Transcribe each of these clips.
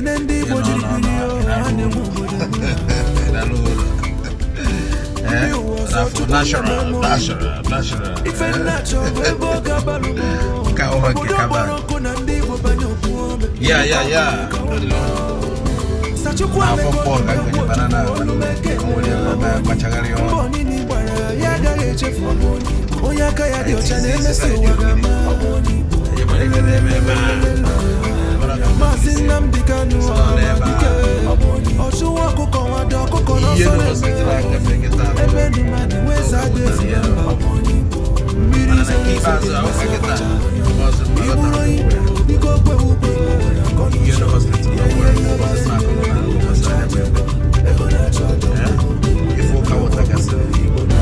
Kene ndị Igbo Ị nọ jiri nọ biri nọ, o, ị ha na-alụ na-enwe ụlọ. obodo. Ị na-alụ ụlọ. Ndị Eh, ụwa ọzọ n'afọ Chukwu natural na-eme m. natural natural. Ife nna chọrọ bụ ebe ọ ga-abalụ m. Nke ahụ nke Obodo kaba. gbara ọkụ na ndị Igbo banye okwu ome. Ya. Sachukwu N'afọ Emeka mkpọ ka Odumegwu nkwenye banana Ojukwu Olumeke. nwere ebe gbachagharị Mbọ ọnụ. niile ị gbara ya agaghị echefu. Onye aka ya dị ọcha na-emesi ụwa ga-ama. Maazị Nnamdi Kanu, Ọhamadike, ọchụwa ọkụkọ nwado ọkụkọ Ihe n'ọsọ na na-eme. hospital agafe kịta. Ebe mmadụ nweza dị efu na mba. Mmiri Mana na zoro nke ezo ikpeazụ dị ahụ n'ọsọ kịta ọcha. ọzọ Igburu Igbo, biko kwewe ukwe. ihe na hospital nwere ụbọchị na-akụ na ụbọchị anya ebe ife ụka wụta gasịrị ụlọ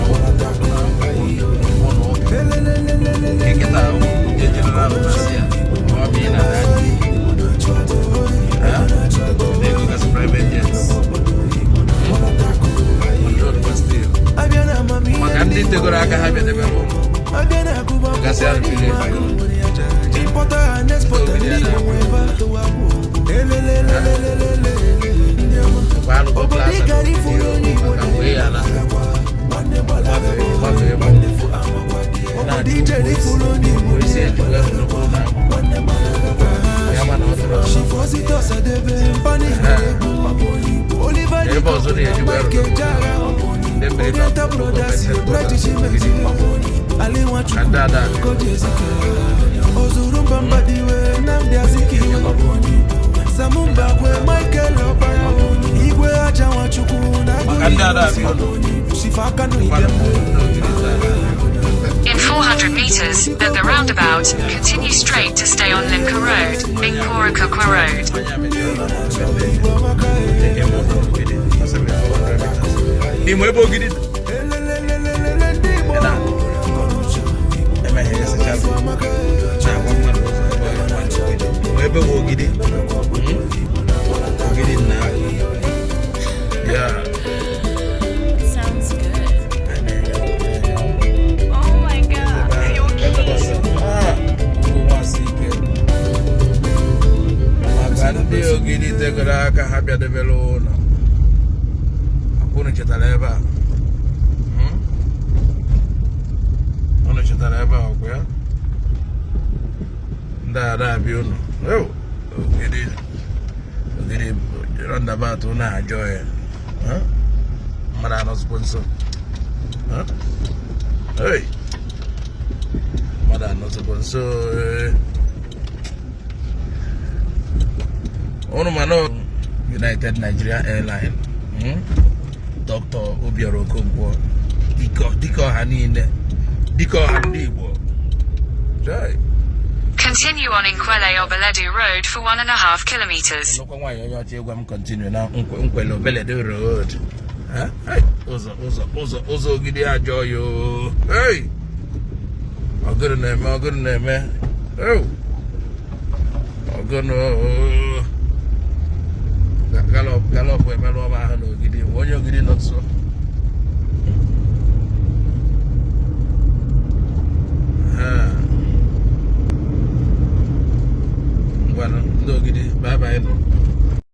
ụka nke kịta ahụ nke general overseer ma ọ bụ ị na-aga na-ego gasị private jets control kwa still Abịa na amamihe maka ndị tegoro aka ha bịadebe bụ abịa na agụmakwụkwọ gasị ahụ ndị pili Igbo agụ. Importer and exporter ndị Igbo nwe ebe a. Elelelelelelele, ndị ọma. Mgbe alụgo Obodo plaza ị gara ifuru onye Igbo maka mgbe ya na nwanne gbalaga. gbafee Obodo ijere ifuru onye Igbo isi ejiwe nnukwu na nwanne gbalaga. ya ma na ọ tụrụ ọsọ. Chifozito Osadebe, Mpani Igbo egwu. Oliver Ebe ọzọ na-eji wee Mike Ejara, ndị mmiri na Oriental Brothers, Bright Chimezie, Ali Nwachukwu, Ka ndị ada Koji Ezike, Ozuru Mba Mbadiwe, Nnamdi Azikiwe, Samu Mbakwe, Michael Okpara, Igwe Aja Nwachukwu na Maka ndị ada abịa ụlọ. Shifa Kano Idembe. In 400 meters, at the roundabout, continue straight to stay on Limca Road, Nkora Road. Igbo amaka e. Imo ebe Ogidi Elelelelelele, ndị Igbo. Emeghe esicha Igbo amaka e. Na-agwa mmadụ ụzọ ebe ọ ga-agba Ogidi. Ma ebe bụ Ogidi. Ogidi na ya. Sounds good. Oh my God, you're cute. Ah, ugwu nwasị ike maka ndị Ogidi tegoro aka ha bịadebere ụlọ akwụnụ chetara ebe a. Unu chetara ebe a ọkwa ya ndị a na-abịa ụnụ. Ew, Ogidi, Ogidi roundabout ụnụ ajọ ya. Huh? Mmadụ anọzikwa nso. Huh? Hey! Mmadụ anọzikwa nso ee. Ụnụ ma na United Nigeria Airline, Dr. Obiora Okonkwo, dike ọha niile, dike ọha ndị Igbo. Chai. Continue on Nkwele Obeledu Road for 1.5 kilometers. Nnukwu nwaanyị onye ọcha ịgwa m continue na Nkwele Obeledu Road. Ha? Hey, ụzọ ụzọ ụzọ ụzọ Ogidi ajọ ya oo. Hey! Ọgụrụ na-eme, ọgụrụ na-eme. Oh! Ọgụrụ oo. Gallop gallop emerụọ m ahụ n'Ogidi. Onye Ogidi nọ nso. Ha. Ngwanụ ndị Ogidi, bye bye nụ.